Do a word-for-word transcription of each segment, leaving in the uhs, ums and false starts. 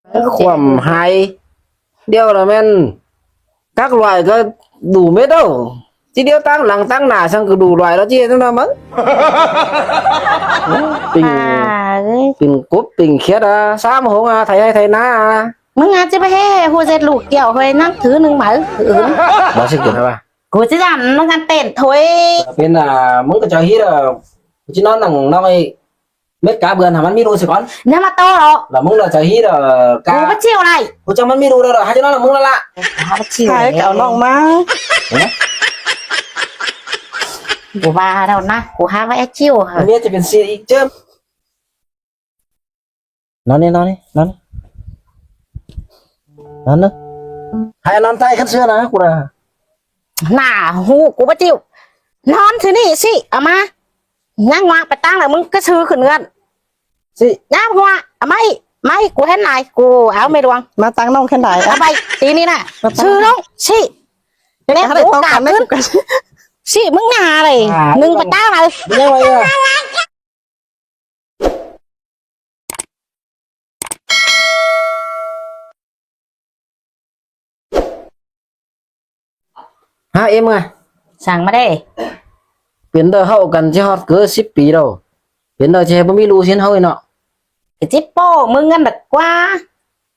Khuôm hai. Điêu lỏ ꞌmen cắp loại ꞌcọ đủ mết ꞌlẹo. ꞌChí điêu ꞌtáng lăng ꞌtáng nả săng ꞌcọ đủ loại ꞌlẹo ꞌchí ꞌnặn ꞌmá. Pinh, à, ơi, pinh cốp pinh khiết à, sam hông à, thảy ꞌhại thảy ꞌná à. ꞌMứng ꞌnhá ꞌchí ꞌmá ꞌhế ꞌhụ ꞌdệt ꞌlụk kiẻo ꞌhới ꞌnăng thứ ꞌnưng máư. Báu ꞌsịn ꞌcọ ꞌhại ꞌva. ꞌCọ ꞌchí dăm ꞌmứng ꞌnhá tẻn thôi. Pên à, ꞌmứng ꞌcọ ꞌchọ hít à, ꞌcọ ꞌchí ꞌnón nẳng ꞌnọi. Mết cá bươn hả ꞌmắn ꞌmí đu ꞌsịn cón. ꞌNhá ꞌmá ꞌto ꞌlẹo. Lỏ ꞌmứng ꞌnọ ꞌchọ hít à, cá. ꞌCọ báu ꞌchịu đảy. ꞌCọ ꞌchăng ꞌmắn ꞌmí đu đaư ꞌlẹo, hả ꞌchí ꞌnón nẳng ꞌmứng ꞌlẹo ꞌlạ. ꞌCọ hả báu ꞌchịu. Hả, đảy. Cảo ꞌnọng ꞌmá. Hả? ꞌCọ ꞌva đaư ꞌnớ, ꞌcọ hả báu ꞌchịu hả. Mết ꞌchí pên ꞌsịn ꞌchớ. ꞌNón ꞌnị, ꞌnón ꞌnị, ꞌnón ꞌnị. ꞌNón ꞌnị. Hả, ꞌnón ꞌtẹ khăn ꞌsứa ꞌnớ, ꞌcọ đa. Nả ꞌhụ ꞌcọ báu ꞌchịu. ꞌNón ꞌsứ ꞌnị ꞌsị, ꞌmá. ꞌNhá ꞌngoặc pay ꞌtáng lỏ ꞌmứng ꞌcọ ꞌsứ khửn ꞌngớn. ꞌSị. ꞌNhá ꞌngoặc, ꞌmá, ꞌmá, ꞌcọ hên đảy, ꞌcọ au ꞌmí đuang. ꞌMá ꞌtáng ꞌnọng hên đảy. Au pay, ti ꞌnị ꞌnớ. ꞌMá ꞌtáng. ꞌSứ ꞌnọng, ꞌsị. ꞌNé ꞌcọ hên đảy ꞌcọ ꞌcọ táng ꞌnọng. ꞌSị, ꞌmứng nả đảy. À, ꞌnưng pay ꞌtáng lỏ. ꞌNhá ꞌva ꞌva. Hả, ꞌếm ơi? Săng ꞌmá đảy. Pên đaư ꞌháu căn ꞌchí ꞌhọt ꞌcọ síp pi ꞌlẹo. Pên đaư ꞌchí báu ꞌmí ꞌlụk ꞌsịn ꞌháu ꞌnị ꞌnọ. ꞌCọ ꞌchí ꞌpộ ꞌmứng ꞌngớn đảy ꞌquá.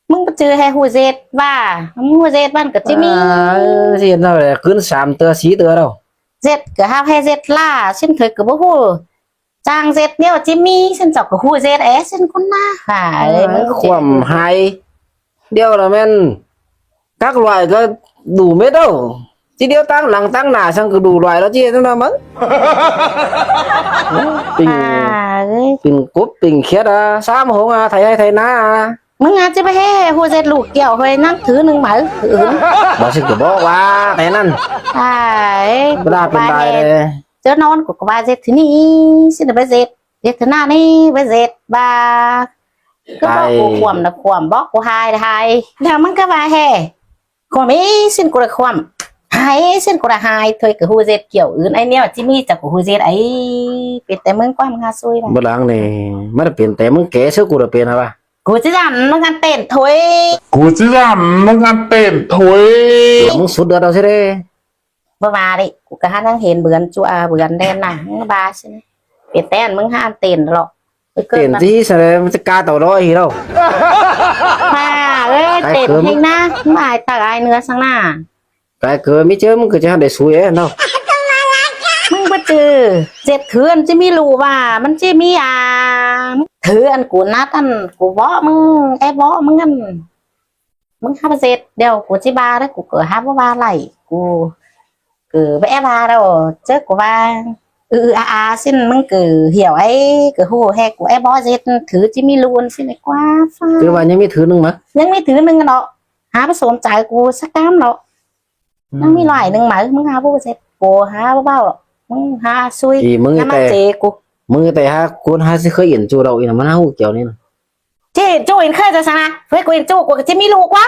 ꞌMứng báu ꞌchư ꞌhế ꞌhụ ꞌdệt ꞌva. ꞌMứng ꞌhụ ꞌdệt ꞌva ꞌcọ ꞌchí ꞌmí. À, ꞌdệt ꞌnọ ꞌlẹo, ꞌcứn sam ꞌtưa sí ꞌtưa ꞌlẹo. ꞌDệt ꞌcọ hảư ꞌhế ꞌdệt ꞌlạ, ꞌsịn thôi ꞌcọ báu ꞌhụ. Chang ꞌdệt ꞌnéo ꞌchí ꞌmí, ꞌsịn chảu ꞌcọ ꞌhụ ꞌdệt é, ꞌsịn ꞌcốn ꞌná. Hả, ơi, ꞌmứng khuôm hai. Điêu lỏ ꞌmen cắp loại ꞌcọ đủ mết ꞌlẹo. ꞌChí điêu ꞌtáng lăng ꞌtáng nả săng ꞌcọ đủ loại ꞌlẹo ꞌchí ꞌnặn ꞌmá. Pinh, à, ơi, pinh cốp pinh khiết à, sam hông à, thảy ꞌhại thảy ꞌná à. ꞌMứng ꞌnhá ꞌchí ꞌmá ꞌhế ꞌhụ ꞌdệt ꞌlụk kiẻo ꞌhới ꞌnăng thứ ꞌnưng máư. Báu ꞌsịn ꞌcọ bók ꞌva, té ꞌnặn. À, ơi, báu đa pên ꞌva đai ê. Lê. ꞌChớ ꞌnón ꞌcọ ꞌcọ ꞌva ꞌdệt thứ ꞌnị, ꞌsịn ꞌnị báu ꞌdệt. ꞌDệt thứ ꞌnặn ꞌnị báu ꞌdệt ꞌva. ꞌCọ bók ꞌcọ khuôm ꞌnớ khuôm, bók ꞌcọ hại ꞌnớ hại. Lỏ ꞌmắn ꞌcọ ꞌva ꞌhế. Khuôm ꞌi ꞌsịn ꞌcọ đảy khuôm. Hại ꞌsịn ꞌcọ đảy hại. Thôi ꞌcọ ꞌhụ ꞌdệt kiẻo ứn ꞌnị ꞌnê, ꞌchí ꞌmí chảu ꞌcọ ꞌhụ ꞌdệt ꞌnị. Pên té ꞌmứng ꞌquá ꞌmứng ꞌhá ꞌsội ꞌva. Báu lăng ꞌnị, ꞌmá pên té ꞌmứng ké ꞌsớ ꞌcọ đảy pên hả ꞌva. ꞌCọ ꞌchí dăm ꞌmứng ꞌnhá tẻn thôi. ꞌCọ ꞌchí dăm ꞌmứng ꞌnhá tẻn thôi. ꞌMứng sút đaư ꞌlẹo ꞌsứ đế. Báu ꞌva đảy, ꞌcọ ꞌcọ hák ꞌnhắng hên bươn ꞌchu, à, bươn đen nẳng, ꞌmá ꞌva ꞌsứ. Pên té ꞌmứng ꞌhá tẻn ꞌlẹo. Tẻn ꞌchí ꞌsớ đế, ꞌmá ꞌchí cá tảu ꞌlới ꞌhí ꞌlẹo. Hả, ơi, tẻn ꞌhêng ꞌnớ, ꞌmá ai tảu ai ꞌnưa săng ꞌnớ. Cái cớ ꞌmí ꞌchớ ꞌmứng ꞌcọ ꞌchí hák đảy sui ꞌnớ. ꞌMứng báu ꞌchư, ꞌdệt thứ ꞌnặn ꞌchí ꞌmí ꞌlụk ꞌva, ꞌmắn ꞌchí ꞌmí à. Thứ ꞌnặn ꞌcọ ꞌnặt ꞌnặn, ꞌcọ bók ꞌmứng, é bók ꞌmứng ꞌnặn. ꞌMứng hák ꞌva ꞌdệt, điêu ꞌcọ ꞌchí ꞌva đé, ꞌcọ ꞌcọ hák ꞌva ꞌva đảy, ꞌcọ ꞌcọ báu é ꞌva ꞌlẹo, ꞌchớ ꞌcọ ꞌva, ư ư a a ꞌsịn ꞌmứng ꞌcọ hiểu ꞌnị, ꞌcọ ꞌhụ ꞌhế ꞌcọ é bók ꞌdệt, thứ ꞌchí ꞌmí ꞌlụk ꞌsịn ꞌnị ꞌquá ꞌphạ. Tức là ꞌnhắng ꞌmí thứ ꞌnưng ꞌmá. ꞌNhắng ꞌmí thứ ꞌnưng ꞌnọ. Hák báu sôm chaư ꞌcọ sắc cám ꞌnọ. ꞌNhắng ꞌmí loại ꞌnưng ꞌmá, ꞌmứng hák báu ꞌdệt, ꞌcọ hák báu ꞌva ꞌlẹo, ꞌmứng hák ꞌsội. Ê, ꞌmứng ꞌnhá ꞌmá té, chê ꞌcọ. ꞌMứng té hák ꞌcốn hák ꞌsứ khới yến ꞌchu đaư ꞌnị ꞌnớ, ꞌmắn hák ꞌhụ kiẻo ꞌnị ꞌnớ. Ê, ꞌchu yến khới ꞌchớ săng ꞌnớ, khới ꞌcọ yến ꞌchu ꞌcọ ꞌchí ꞌmí ꞌlụk ꞌquá.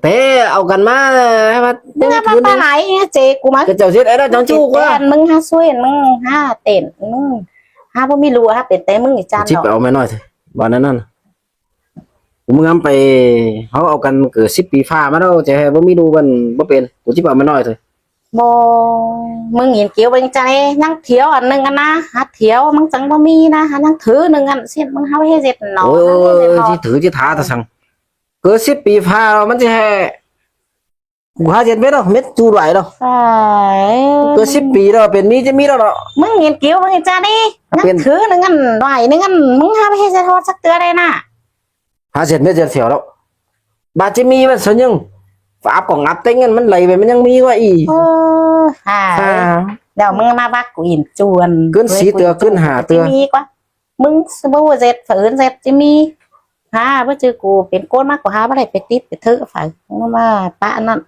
Té au căn ꞌmá, ꞌhứ ꞌva ꞌmứng hák ꞌva ꞌva lai, ꞌchê ꞌcọ ꞌmá. ꞌCọ ꞌchọ ꞌdệt é ꞌnọ chắng ꞌchu ꞌquá. Ê, ꞌmứng hák ꞌsội, ꞌmứng hák tẻn, ꞌmứng hák báu ꞌmí ꞌlụk, hák pên té ꞌmứng ꞌnị ꞌchăn. ꞌChí ꞌlẹo. Au ꞌmá ꞌnọi thôi, ꞌva ꞌnặn ꞌnặn. ꞌCọ ꞌmứng ꞌngắm pay, ꞌháu au căn ꞌcọ síp pi ꞌphạ ꞌmá ꞌlẹo, ꞌchí ꞌhế báu ꞌmí ꞌlụk ꞌvắn báu pên, ꞌcọ ꞌchí ꞌlẹo ꞌmá ꞌnọi thôi. Báu, ꞌmứng yến kiêu báu ꞌnhắng ꞌchá ê, ꞌnhắng thiếu ăn ꞌnưng ăn ꞌnớ, hák thiếu ꞌmứng chắng báu ꞌmí ꞌnớ, hák ꞌnhắng thứ ꞌnưng ăn ꞌsịn ꞌmứng hák ꞌhế ꞌdệt ꞌnọ. Ôi, ꞌnhắng ꞌhế ꞌdệt ꞌnọ. ꞌChí thứ ꞌchí thả ta săng. ꞌCọ síp pi ꞌphạ ꞌlẹo ꞌmắn ꞌchí ꞌhế. ꞌCọ hák ꞌdệt mết ꞌlẹo, mết ꞌchu đuổi ꞌlẹo. Ơi. ꞌCọ síp pi ꞌlẹo, pên ꞌmí ꞌchí ꞌmí ꞌlẹo ꞌnọ. ꞌMứng yến kiêu báu ꞌnhắng ꞌchá ê, pên ꞌnhắng thứ ꞌnưng ăn, đuổi ꞌnưng ăn, ꞌmứng hák ꞌhế ꞌdệt ꞌhọt sắc ꞌtưa đảy ꞌnớ. Hák ꞌdệt mết ꞌdệt phiếu ꞌlẹo. ꞌVa ꞌchí ꞌmí ꞌmắn ꞌsớ ꞌnưng. ꞌVa áp cỏng áp têng ꞌngớn ꞌmắn đảy ꞌvạy ꞌmắn ꞌnhắng ꞌmí ꞌquá ꞌnị. Ơ, hả. Hả. Lỏ ꞌmứng ꞌmá ꞌvặc ꞌcọ yến ꞌchu ăn. ꞌCứn sí ꞌtưa, ꞌcứn hả ꞌtưa. ꞌChí ꞌmí ꞌquá. ꞌMứng báu ꞌdệt, phả ứn ꞌdệt ꞌchí ꞌmí. Hả, báu ꞌchư ꞌcọ pên ꞌcốn ꞌmá ꞌcọ hák báu đảy pay tít pay thứ phả. ꞌMá ꞌva pá ꞌnặn.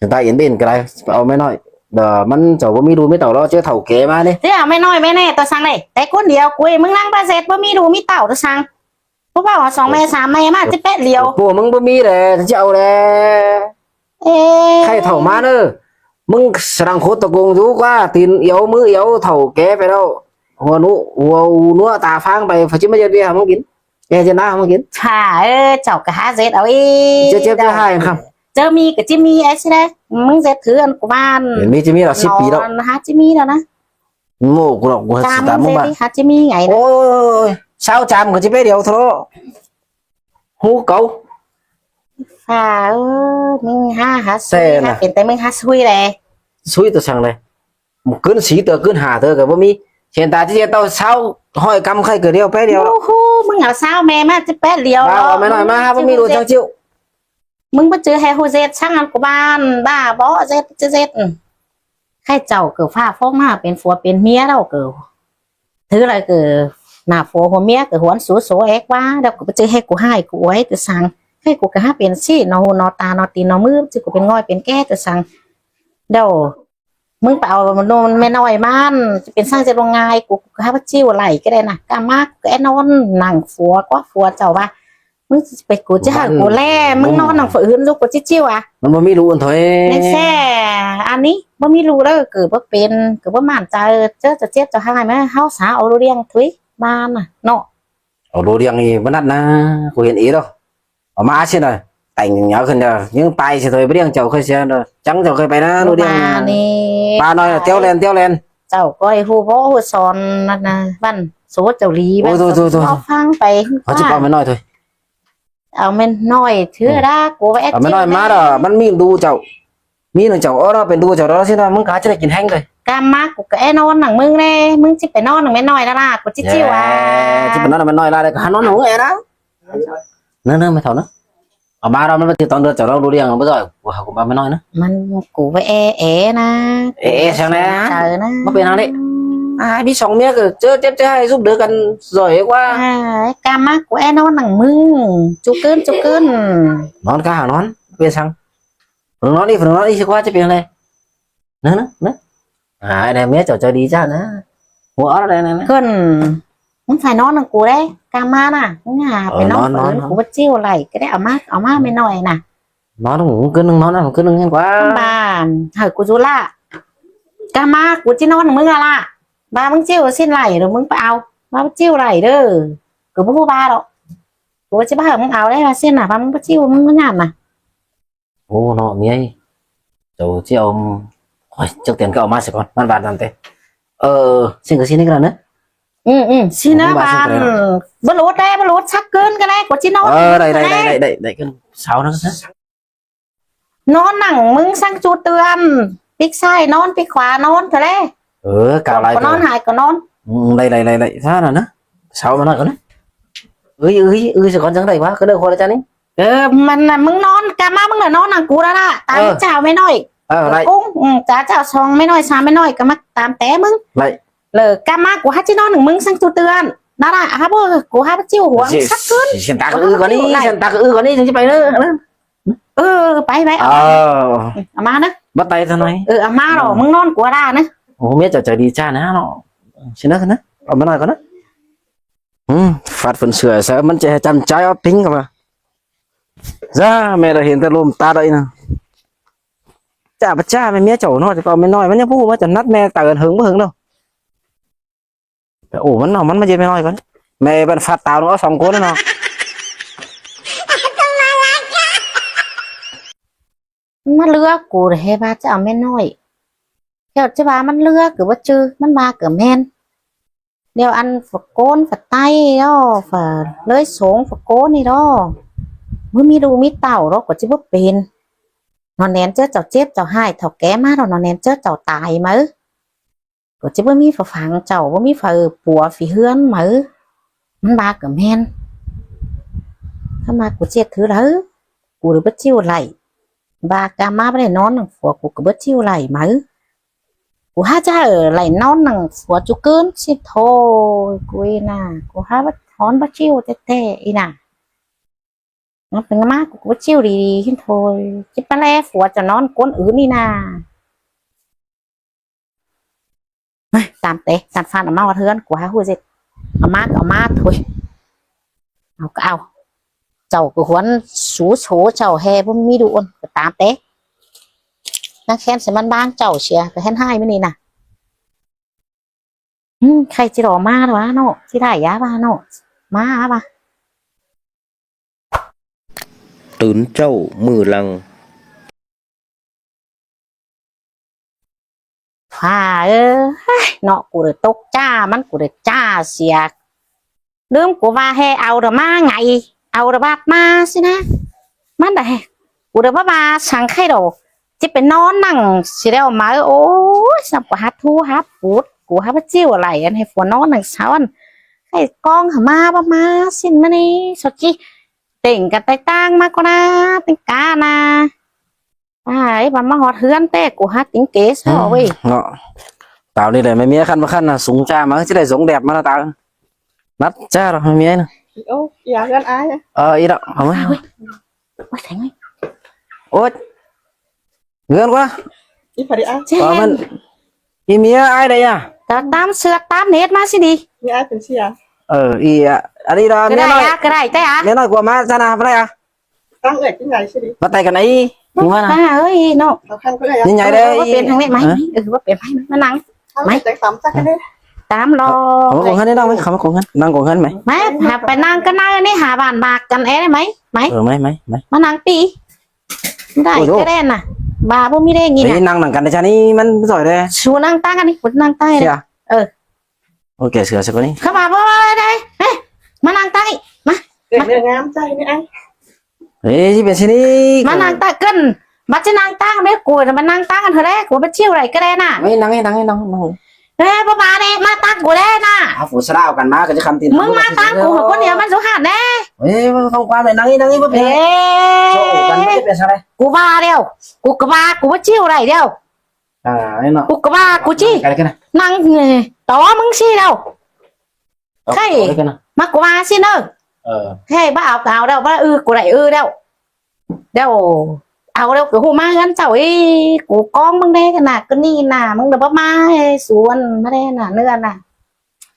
Hiện tại yến bên cái này, au ꞌmá ꞌnọi. Đa ꞌmắn chảu báu ꞌmí ꞌlụk ꞌmí tảu ꞌlẹo, ꞌchớ thảu ké ꞌmá ꞌnị. Thế à, ꞌmá ꞌnọi ꞌmá ꞌnị, ꞌtoi săng ꞌnị. Té ꞌcốn điêu ꞌcọ ꞌmứng ꞌnhắng báu ꞌdệt, báu ꞌmí ꞌlụk ꞌmí tảu ꞌtoi săng. ꞌPo ꞌva song ꞌme sam ꞌme ꞌmá ꞌchí pét điêu. ꞌPo ꞌmứng báu ꞌmí đé, ꞌchí au đé. Ê. Khay thảu ꞌmá ꞌnớ. ꞌMứng săng khốt ta công dú ꞌquá, tin iêu ꞌmứ iêu thảu ké pay ꞌlẹo. Hua ꞌnụ, hua ꞌnụ ta ꞌphắng pay, phải ꞌchí ꞌmá ꞌdệt ꞌviạk hảư ꞌmứng kin. Hê ꞌchớ ꞌnạ ꞌmá kin. Chả, ơ, chảu ꞌcọ hák ꞌdệt au ꞌi. ꞌChớ ꞌchớ ꞌchớ ꞌhại ꞌnặn ꞌkhắm. ꞌChớ ꞌmí ꞌcọ ꞌchí ꞌmí ꞌsịn ꞌlẹo. ꞌMứng ꞌdệt thứ ꞌnặn ꞌcọ ꞌván. Hên ꞌmí ꞌchí ꞌmí ꞌlẹo síp pi ꞌlẹo. Hák ꞌchí ꞌmí ꞌlẹo ꞌnớ. ꞌMộ ꞌcọ ꞌlẹo ꞌcọ hák ꞌchí ꞌmí ꞌngai ꞌnớ. Ôi, ꞌsáo cham ꞌcọ ꞌchí pé điêu thôi. Hú cáu. Hả, ơ, ꞌmứng hák, hák ꞌsúi, hák pên ꞌtẹ ꞌmứng hák ꞌsúi ꞌlẹ. ꞌSúi ꞌtoi săng ꞌlẹ. ꞌMự ꞌcứn sí ꞌtoi ꞌcứn hả ꞌtoi ꞌcọ báu ꞌmí. Hên ta ꞌchí ꞌchớ ꞌtoi ꞌsáo ꞌhọi ꞌcắm khay ꞌcọ điêu pé điêu ꞌlẹo. Hú, ꞌmứng au ꞌsáo ꞌme ꞌmá ꞌchí pé điêu ꞌlẹo. Báu ꞌmá ꞌnọi ꞌmá hák báu ꞌmí ꞌlụk ꞌchắng ꞌchịu. ꞌMứng báu ꞌchư ꞌhê ꞌhụ ꞌdệt săng ꞌnặn ꞌcọ ꞌván, báu bók ꞌdệt ꞌchư ꞌdệt. Khay chảu ꞌcọ ꞌphạ ꞌphóng ꞌmá pên phua pên ꞌmía ꞌlẹo ꞌcọ. Thứ ꞌlẹo ꞌcọ ꞌnạ phua hua ꞌmía ꞌcọ huốn sú sô é ꞌquá, ꞌlẹo ꞌcọ báu ꞌchư ꞌhê ꞌcọ ꞌhại ꞌcọ uối ꞌtoi săng. ꞌHê ꞌcọ ꞌcọ hák pên ꞌsịn ꞌnọ ꞌhụ ꞌnọ ta ꞌnọ ti ꞌnọ ꞌmứ, ꞌchư ꞌcọ pên ꞌngoi pên ké ꞌtoi săng. ꞌLẹo ꞌmứng ꞌpưa au ꞌmá ꞌnọi ꞌmá, ꞌchí pên săng ꞌdệt ꞌlụk ꞌngai, ꞌcọ ꞌcọ hák báu ꞌchịu đảy ꞌcọ đảy ꞌnạ. ꞌKa ꞌmá ꞌcọ é ꞌnón nẳng phua ꞌquá phua chảu ꞌva ꞌmứng ꞌchí pay ꞌcọ ꞌchí hảư ꞌcọ ꞌlẹ, ꞌmứng ꞌnón nẳng phua ứn ꞌlụk ꞌcọ ꞌchí ꞌchịu à. ꞌMắn báu ꞌmí ꞌlụk ꞌnặn thôi. ꞌNéo ꞌsê, ꞌnị báu ꞌmí ꞌlụk ꞌlẹo ꞌcọ báu pên, ꞌcọ báu mẳn chaư, ꞌchớ chảu chếp chảu ꞌhại ꞌmá, ꞌháu sa au ꞌlụk ꞌliệng thôi, ꞌván ꞌnặn ꞌnọ. Au ꞌlụk ꞌliệng ꞌnị báu ꞌnặn ꞌnớ, ꞌcọ hên ꞌí ꞌlẹo. Au ꞌmá ꞌsịn ꞌnọi, tẻng ꞌnhó khửn ꞌnớ, ꞌnhắng pay ꞌsịn thôi, báu ꞌliệng chảu khay sia ꞌnớ, chắng chảu khay pay ꞌnớ, ꞌlụk ꞌliệng. Báu ꞌnọi, ꞌtiếu ꞌlen, ꞌtiếu ꞌlen. Chảu ꞌcọ ꞌhụ bók ꞌhụ son ꞌnặn ꞌnớ, ꞌván số chảu đi, ꞌván số ꞌnọ ꞌphắng pay. Ôi, thôi, thôi, ꞌmá ꞌnọi thôi. Au ꞌmen ꞌnọi thứ đa, ꞌcọ ꞌva é au ꞌmen ꞌnọi ꞌmá ꞌlẹo, ꞌmắn ꞌmí ꞌlụk chảu. ꞌMí ꞌnưng chảu, ơ, ꞌnọ pên ꞌlụk chảu ꞌlẹo ꞌsịn ꞌnọi, ꞌmứng cá ꞌchí đảy kin ꞌhéng thôi. ꞌKa ꞌmá ꞌcọ ꞌcọ é ꞌnón nẳng ꞌmứng ꞌnê, ꞌmứng ꞌchí pay ꞌnón nẳng ꞌmen ꞌnọi ꞌnặn ꞌlạ, ꞌcọ ꞌchí ꞌchịu à. Ê, ꞌchí pay ꞌnón nẳng ꞌmen ꞌnọi ꞌlạ, đảy ꞌcọ hák ꞌnón nẳng ꞌmứng ꞌnê ꞌnớ. ꞌNớ, ꞌnớ, ꞌme thảu ꞌnớ. Au ꞌmá ꞌlẹo ꞌmắn ꞌchí ꞌtoi ꞌlụk chảu ꞌlẹo ꞌlụk ꞌliệng, báu ꞌchọ, ꞌcọ hák ꞌcọ ꞌmá ꞌmen ꞌnọi ꞌnớ. ꞌMắn ꞌcọ ꞌva é é ꞌnớ. É é săng ꞌnớ. Chảu ꞌnớ. ꞌMá pên ꞌnặn ꞌlẹo. À, ꞌmí song ꞌmía ꞌcọ ꞌchớ chếp ꞌchớ ꞌhại súp đaư căn ꞌdệt ꞌquá. À, ꞌka ꞌmá ꞌcọ é ꞌnón nẳng ꞌmứng. ꞌChu ꞌcứn, ꞌchu ꞌcứn. ꞌNón ꞌcọ hák ꞌnón, pên săng. Phua ꞌnưng ꞌnón ꞌnị, phua ꞌnưng ꞌnón ꞌnị ꞌchí ꞌquá ꞌchí pên ꞌlẹo. ꞌNớ, ꞌnớ, ꞌnớ. À, đảy ꞌmía chảu chảu đi ꞌchạ ꞌnớ. Hua ók đảy ꞌnớ ꞌnớ. ꞌCứn, ꞌmắn phải ꞌnón nẳng ꞌcọ đảy, ꞌka ꞌmá ꞌnạ. ꞌNhá, ơ, pay ꞌnón, ꞌnón, ꞌnón, ꞌcọ ꞌnón. Báu ꞌchịu đảy, ꞌcọ đảy au ꞌmá, au ꞌmá ꞌmen ꞌnọi ꞌnạ. ꞌNón, ꞌcứn ꞌnưng, ꞌnón, ꞌcứn ꞌnưng ꞌnhắng ꞌquá. Báu, hảư ꞌcọ dú ꞌlạ. ꞌKa ꞌmá ꞌcọ ꞌchí ꞌnón nẳng ꞌmứng ꞌlạ ꞌlạ. Báu ꞌmứng ꞌchịu ꞌsịn đảy ꞌlẹo ꞌmứng ꞌpưa au. Báu ꞌchịu đảy ꞌlẹo. ꞌCọ báu ꞌhụ báu ꞌlẹo. ꞌCọ ꞌchí báu hảư ꞌmứng au đảy ꞌva ꞌsịn ꞌnạ, báu ꞌmứng báu ꞌchịu ꞌmứng ꞌmá ꞌnhá ꞌnạ. Ô, ꞌnọ ꞌmía ơi. Chảu ꞌchí au, ôi, ꞌchớ tiên ꞌcọ au ꞌmá sia cón, ꞌmắn ꞌván ꞌnặn ꞌtẹ. Ơ, ꞌsịn ꞌcọ ꞌsịn ꞌnị ꞌcọ đảy ꞌnớ. Ừ, ừ, ꞌsịn ꞌnớ ꞌván. Báu ꞌlụt đảy, báu ꞌlụt, sắc ꞌcứn ꞌcọ đảy, ꞌcọ ꞌchí ꞌnón. Ơ, đảy, đảy, đảy, đảy, đảy, ꞌcứn. Sáo ꞌnớ. ꞌNón nẳng ꞌmứng ꞌsướng ꞌchu ꞌtưa. ꞌPík ꞌsái ꞌnón, ꞌpík khua ꞌnón thôi đảy. Ơ, ꞌcọ lai ꞌcọ ꞌnón, ꞌhại ꞌcọ ꞌnón. Ừ, đảy, đảy, đảy, đảy. Sáo ꞌnớ. Sáo ꞌnớ ꞌcọ ꞌnớ. Ư, ư, ư, sia cón chắng đảy ꞌquá, ꞌcọ đảy khua đảy chắng ꞌnị. Ơ, ꞌmắn ꞌnạ ꞌmứng ꞌnón, ꞌka ꞌmá ꞌmứng ꞌnạ ꞌnón nẳng ꞌcọ đảy ꞌlạ. Tam, ơ, chảu ꞌme ꞌnọi. Ơ, đảy. Cúng, ừ, chảu, chảu song ꞌme ꞌnọi, sam ꞌme ꞌnọi, ꞌcọ ꞌmá tam té ꞌmứng. Đảy. Lỏ ꞌka ꞌmá ꞌcọ hák ꞌchí ꞌnón nẳng ꞌmứng ꞌsướng ꞌchu ꞌtưa. ꞌNạ ꞌnạ, hák báu, ꞌcọ hák báu ꞌchịu huống sắc ꞌcứn. ꞌSịn ta ꞌcọ ư ꞌcọ ꞌnị, ꞌsịn ta ꞌcọ ư ꞌcọ ꞌnị, ꞌsịn ꞌchí pay ꞌnớ. Ơ, pay, pay, au. Ơ. Au ꞌmá ꞌnớ. Bắt tay thôi ꞌnọi. Ơ, au ꞌmá ꞌlọ, ꞌmứng ꞌnón ꞌcọ đảy ꞌnớ. Ô, ꞌmía chảu chảu đi ꞌchạ ꞌnớ ꞌnọ. ꞌSịn ꞌnớ, ꞌsịn ꞌnớ. Au ꞌmá ꞌnọi ꞌcọ ꞌnớ. Ừ, phạt phần sửa sao ꞌmắn ꞌchí chăm chai óp pính ꞌcọ ꞌva. Dá, ꞌme đảy hên ta ꞌlum ta đảy ꞌnớ. Chả báu chả ꞌme ꞌmía chảu ꞌnọ, chảu ꞌcọ ꞌme ꞌnọi, ꞌmắn ꞌnhá ꞌhụ ꞌmá chảu nắt ꞌme ta ơn hơng báu hơng ꞌnớ. Ổ ꞌmắn ꞌnọ, ꞌmắn ꞌmá ꞌdệt ꞌme ꞌnọi cón. ꞌMe ꞌvắn phạt tao ꞌnọ, song ꞌcốn ꞌnọ. ꞌMắn ꞌlứa ꞌcọ đảy ꞌhê ꞌva chảu ꞌme ꞌnọi. Chảu ꞌchí ꞌva ꞌmắn ꞌlứa ꞌcọ báu ꞌchư, ꞌmắn ꞌva ꞌcọ ꞌmen. ꞌLẹo ăn phủ ꞌcốn phủ ꞌTáy ꞌnọ, phủ ꞌlới sống phủ ꞌcốn ꞌnị ꞌnọ. ꞌMự ꞌmí ꞌlụk ꞌmí tảu ꞌnọ, ꞌcọ ꞌchí báu pên. ꞌNo ꞌnén ꞌchớ chảu chếp chảu ꞌhại, thảu ké ꞌmá ꞌnọ, ꞌno ꞌnén ꞌchớ chảu tai máư. ꞌCọ ꞌchí báu ꞌmí phủ phắng chảu, báu ꞌmí phủ pua phủ ꞌhướn máư. ꞌMắn ꞌva ꞌcọ ꞌmen. ꞌKhắm ꞌva ꞌcọ ꞌchí thứ đaư, ꞌcọ đảy báu ꞌchịu đảy. ꞌVa ꞌka ꞌmá báu đảy ꞌnón nẳng phủ, ꞌcọ ꞌcọ báu ꞌchịu đảy máư. ꞌCọ hák ꞌchá đảy ꞌnón nẳng phủ ꞌchu ꞌcứn ꞌsịn thôi, ꞌcọ ꞌnị ꞌnạ, ꞌcọ hák báu ꞌhón báu ꞌchịu ꞌtẹ ꞌtẹ ꞌnị ꞌnạ. ꞌNón pên ꞌmá ꞌcọ ꞌcọ báu ꞌchịu đi đi ꞌsịn thôi. ꞌChí ꞌpá ꞌlé phủ chảu ꞌnón ꞌcốn ứn ꞌnị ꞌnạ. Ê, tam té, tam ꞌphắn au ꞌmá ꞌhọt ꞌhướn, ꞌcọ hák ꞌhụ ꞌdệt. Au ꞌmá ꞌcọ au ꞌmá thôi. Au ꞌcọ au. Chảu ꞌcọ huốn sú sô chảu ꞌhê báu ꞌmí ꞌlụk ꞌcọ tam té. ꞌNhắng khen sia ꞌmắn ꞌváng chảu sia, ꞌcọ hên ꞌhại ꞌmắn ꞌnị ꞌnạ. Ừ, khay ꞌchí đảy ꞌmá ꞌva ꞌnọ, ꞌchí đảy dá ꞌva ꞌnọ. ꞌMá ꞌva. Tứn ꞌchạu ꞌmự lăng. Pha ơi, nó, ꞌcọ đảy tốc ꞌchạ, ꞌmắn ꞌcọ đảy ꞌchạ sia. ꞌLứm ꞌcọ ꞌva ꞌhế au đa ꞌmá ꞌngai, au đa ꞌvạu ꞌmá ꞌsịn ꞌná. ꞌMắn đa ꞌcọ đảy ꞌva ꞌva săng khay đaư. ꞌChí pay ꞌnón ꞌnăng sia ꞌlẹo ꞌmá. Ôi, săm ꞌcọ hák ꞌhụ hák pút, ꞌcọ hák ꞌva ꞌchịu lai ăn ꞌhế phua ꞌnón ꞌnăng sau ăn. Khay ꞌcóng hả ꞌmá ꞌva ꞌmá ꞌsịn ꞌmá ꞌnị, sau ꞌchí tẻng căn ꞌtáng ꞌtáng ꞌmá ꞌcọ ꞌná, tẻng cá ꞌná. Ai, ꞌva ꞌmá ꞌhọt ꞌhướn ꞌtẹ, ꞌcọ hák tỉng kê so ꞌvới. Nó. Tao ꞌnị đảy ꞌmí ꞌmía ꞌkhặn ꞌva ꞌkhặn ꞌná, sung ꞌchạ ꞌmá ꞌchí đảy dống đẹp ꞌmá ꞌná tao. Nắt ꞌchạ ꞌló ꞌmí ꞌmía ꞌná. Ô, ꞌi ꞌhướn ai. Ờ, ꞌi ꞌló, au ꞌmá. Ai, ôi. Ôi, seng ơi. Ôi. ꞌHướn ꞌquá. Í pha đi ai. Ờ, ꞌmắn. Í ꞌmía ai đảy a. Tao ꞌtám ꞌsứa ꞌtám nết ꞌmá ꞌsịn đi. ꞌMía ai pên sia. Ờ, ꞌi a. Ăn đi đó, ꞌcọ đảy ꞌnọi. A, ꞌcọ đảy ꞌtẹ a. ꞌMía ꞌnọi ꞌcọ ꞌmá ꞌchạ ꞌná, pha đảy a. Tăng ơi, ꞌchí ꞌnhại ꞌsịn đi. Bắt tay căn ai. Đi ꞌmá ꞌná. Pha ơi, nó. Tao khăn ꞌcọ đảy a. ꞌNhị ꞌnhại đảy. Ờ, ꞌva pên thẳng ꞌnị ꞌmá. Hả? ꞋMí, ơ, ꞌva pên ꞌmá, ꞌmá ꞌnăng. Tăng ơi, ꞌmí. Tẻng tắm chắc cái đi. Tắm lo. Khăm ꞌcọ ꞌhướn đi ꞌnọng ꞌmí, khăm ꞌcọ ꞌhướn. ꞌNăng ꞌcọ ꞌhướn ꞌmí. ꞌMá, hả, pay ꞌnăng căn ꞌnị, hả, bản bạc căn é ꞌmá, ꞌmá. Ờ, ꞌmá, ꞌmá, ꞌmá. ꞌMá ꞌnăng ꞌpi. Đảy, ôi dồi, cái đen à. Bà bố mi đen nhìn. Ê, à. Năng năng căn đấy cha ní mắn giỏi đấy. Su năng tăng ăn đi, năng tăng ăn đi. Siap. Ờ. Ôi, kệ sửa sửa con đi. Không mà bố đây. Ê, mà năng tăng đi. Mà. Cái này ngắm cha này ăn. Ê, chứ bên xin đi. Mà năng tăng cân. Mà chứ năng tăng biết cùi mà năng tăng ăn thôi đấy, cùi bắt chiêu này cái đen à. Ê, năng đi, năng đi, năng, năng. Ê, bố bà đây, mà tăng cùi đen à. À, phủ sa đao căn má cái chứ khăm tin. Mưng má tăng cùi, con nhiều mà dấu hạt đấy. Ê, không qua mày năng đi, năng đi, bố bé. Ê. Sao ổ căn biết bên sao đây? Cú ba đeo, cú cú ba, cú bắt chiêu đảy đeo. À, ấy nó. Cú cú ba, cú chi. Cái này, cái này. Năng, ừ, tó mưng chi đâu. Ờ, khay, cái này. Mà cú ba xin ơ. Ờ. Khay, bác áo cáo đâu, bác ư, cú đảy ư đâu. Đâu, áo đâu, cú hù má gắn chào ý, cú con mưng đe cái nà, cái ni nà, mưng đập bắp má, ê, xuống, má đe nà, nưa nà.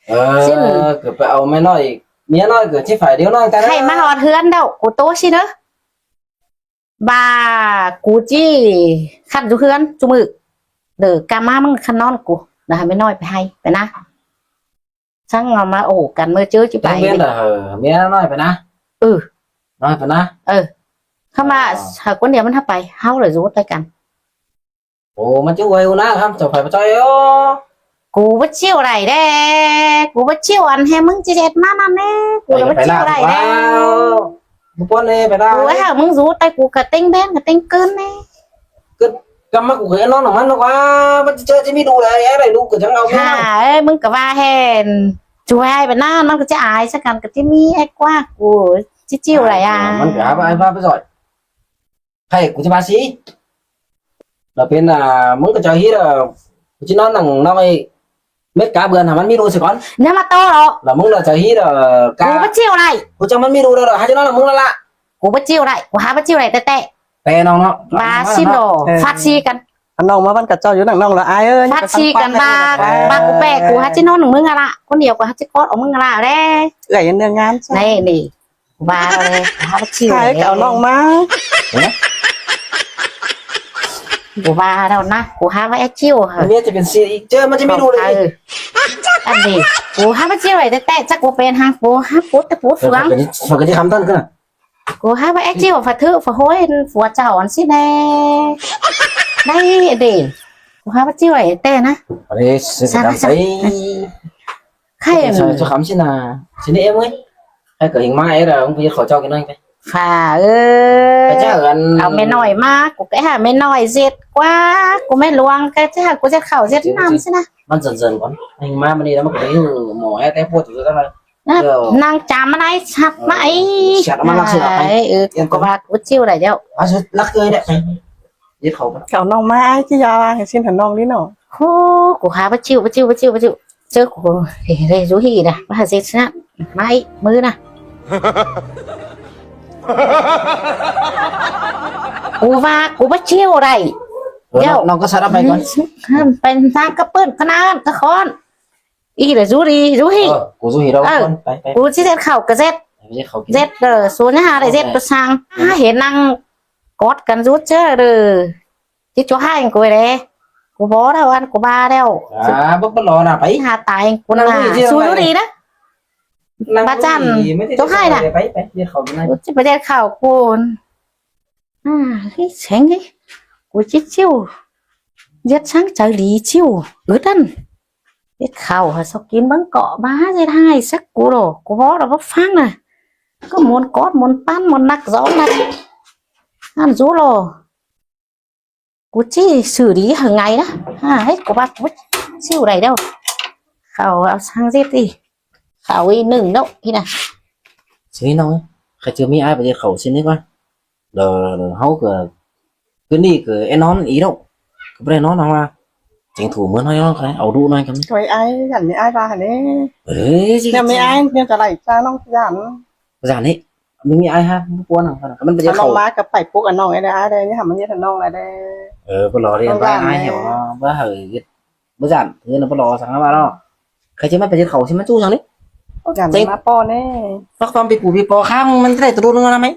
Ờ, xin. Cứ phải áo mẹ nói, mẹ nói cứ chỉ phải điều nói ta. Khay, đó. Má hòn hươn đâu, cú tố xin ơ. Bà cú ꞌchí khăn dú ꞌhướn, dú ꞌmự. Đơ, cá ꞌmá ꞌmắn khăn ꞌnón cú. Đơ, hả, mẹ nói pay ꞌhại, pay ná. Săng ꞌnọ ꞌmá ổ căn ꞌmưa ꞌchớ ꞌchí pay. Teng ꞌviến đơ, hả, mẹ nói pay ná. Ừ. Nói pay ná. Ừ. Không mà, ờ, hả, con điểm ꞌmắn hả pay, háo đơ dú tay căn. Ồ, ꞌmắn chứ quay ú ná, hả, cháu phải mà cho yêu. Cú bắt chiêu đảy đe, cú bắt chiêu ăn hả mưng ꞌchí chết ꞌmắn ăn nè, cú bắt chiêu đảy đe. Bố pôn nè, phải đau. Cú hả mưng dú tay cú cả têng bên, cả têng cơn nè. Cứ cắm mắt cú cái nó nó mắn nó quá, bắt chơi chứ mi đủ đảy, đảy đủ cứ chẳngเอา. Hả, ê, mưng cả ba hèn. Chú hai bên ná, nó cứ chứ ai, chắc ăn cái chứ mi ai qua, cú chứ chiêu đảy à. Mắn cả ba ai ba bây giờ. Khay, cú ꞌchí ba sí. Lỏ pên, à, mưng ꞌcọ chaư hít, à, cú ꞌchí ꞌnón nẳng ꞌnọi mết cá bươn hả ꞌmắn ꞌmí đu sia cón. Nhá mà to lỏ. Lỏ mưng lỏ chaư hít, à, cá. Cú bắt chiêu đảy. Cú chắng ꞌmắn ꞌmí đu đảy, hả ꞌchí ꞌnón nẳng mưng ꞌlạ ꞌlạ. Cú bắt chiêu đảy, cú hả bắt chiêu đảy ꞌtẹ ꞌtẹ. ꞌTẹ ꞌnọng ꞌnọ. Ba xin lỏ, phát si căn. Ăn ꞌnọng ꞌmá ꞌvắn ꞌcọ chaư dú nẳng ꞌnọng lỏ ai ơi. Phát si căn ba, ba cú pẹ, cú hả ꞌchí ꞌnón nẳng mưng ꞌlạ ꞌlạ. Con nhiều cú hả ꞌchí cót ꞌnọng mưng ꞌlạ ꞌlạ đe. Ưới ăn nương ngán. Này, này. Ba đe, ba bắt chiêu. Hai đe. Cảo ꞌnọng ꞌmá. Hả? Cú ba đâu ná, cú hả bắt chiêu hả? Mía thì bên si, chứ mà chứ mi đu đảy. Ăn đi, cú hả bắt chiêu đảy, ꞌtẹ ꞌtẹ, chắc cú pên hả, cú hả pút, pút phướng. Phải cái gì khăm thân cơ. Cú hả bắt chiêu, phải thứ, phải hối, phải chào ăn xin nè. Đây, đi. Cú hả bắt chiêu đảy, ꞌtẹ ná. Ở đây, xin cảm thấy. Khay. Sao, sao khắm xin à? Xin đi em ơi. Hay cỡ hình mai ấy là ông bây giờ khỏi cho cái này. Phả ơi. Cái chắc là ăn. Au mẹ nói mà, cú cái hả mẹ nói dệt quá, cú mẹ luang cái chắc hả cú dệt khẩu dệt năm xin à. Bắn dần dần con. Hình mai mà đi đó mà cú đi mổ hết cái phốt rồi đó. Năng chăm mà này sắp mà ấy. Sắp mà lắc sắp. Ai, ừ, yên tâm. Cú ba cú chiêu đảy đeo. À, lắc ơi đấy. Dệt khẩu. Cảo ꞌnọng ꞌmá ai ꞌchí ya hả xin hả ꞌnọng đi ꞌnọ. Hú, cú hả bắt chiêu, bắt chiêu, bắt chiêu, bắt chiêu. Chớ cú, ê, rê dú hỉ đà, bắt hả dệt sắp. Mai, mưa nà. Cú ba, cú bắt chiêu đảy. Ơ, đeo. Nó, nó có sao đắp mày con? Pên ta cắp pơn, khăn ăn, cắp khón. Ý là dú đi, dú hỉ. Ờ, cú dú hỉ đâu con? Pay, pay. Cú ꞌchí dệt khảu, cú dệt. Dệt khảu kì. Dệt, ờ, số nhà đảy dệt, ờ, bơ sang. Hả, hên năng cót căn dú chớ, ờ. Chứ cho hai người đấy. Cú bó đâu ăn, cú ba đâu. À, bớt bớt lo nà, pay. Hà Tài, cú nà, xui lú đi đó. Bà chăn, cho hai nà. Pay, pay, dệt khảu kì này. Chứ phải dệt khảu cú. À, ꞌhế seng ꞌhế. Cu ꞌchí ꞌchịu. ꞌDệt săng chaư đi ꞌchịu. Ứt ꞌnặn. ꞌDệt khảu hả, sau kin bớng ꞌcọ ꞌmá ꞌdệt ꞌhại sắc cu ꞌlạ. Cu bók ꞌlạ báu ꞌphắng ꞌnạ. Cứ ꞌmuôn cót ꞌmuôn ꞌpắn ꞌmuôn ꞌnặc dú ꞌnặn. ꞌNặn dú ꞌlạ. Cu ꞌchí xử lý hàng ngày đó. À, hết cu bác cu ꞌchí ꞌchịu đảy đâu. Khảu au săng ꞌdệt đi. Khảu ꞌnị ꞌnưng ꞌnớ ꞌnị ꞌnạ. Seng ꞌnị ꞌnọng ới. Khay ꞌchưa ꞌmí ải ꞌva ꞌdệt khảu ꞌsịn ꞌnị ꞌquá. Lỏ, lỏ ꞌháu ꞌcọ, ꞌcứ ꞌnị ꞌcọ é ꞌnón ꞌnị ꞌnọng. ꞌCọ báu đảy ꞌnón ꞌnọng ꞌva. Chẻng thủ ꞌmứa ꞌnọi ꞌnọng, ải au đu ꞌnọi căm. Thôi ái, dản ꞌmí ái ꞌva hả ꞌnị. Ới, ꞌnị ꞌmí ái, ꞌnị ꞌchọ đảy ꞌchạ ꞌnọng dản. Dản ꞌnị. ꞌMí ái hả, ꞌmí ꞌquá ꞌnọng, ꞌmắn ꞌva ꞌdệt khảu. ꞌNọng ꞌmá ꞌcọ pay pốc ăn ꞌnọng ái đảy, ꞌnọng ꞌmá ꞌdệt ăn ꞌnọng ái đảy. Ơ, báu lỏ đi, ꞌmí ái hả, báu hả, báu dản, thứ nó báu lỏ săng ꞌva ꞌnọ. Khay ꞌchí ꞌmá pay ꞌdệt khảu ꞌchí ꞌmá ꞌchu săng ꞌnị. Dản ꞌmá ꞌpo ꞌnị. Pắc ꞌphắng pi pú pi ꞌpo kháng ꞌmắn ꞌchí đảy tụ đu ꞌnưng ꞌnặn ꞌmá.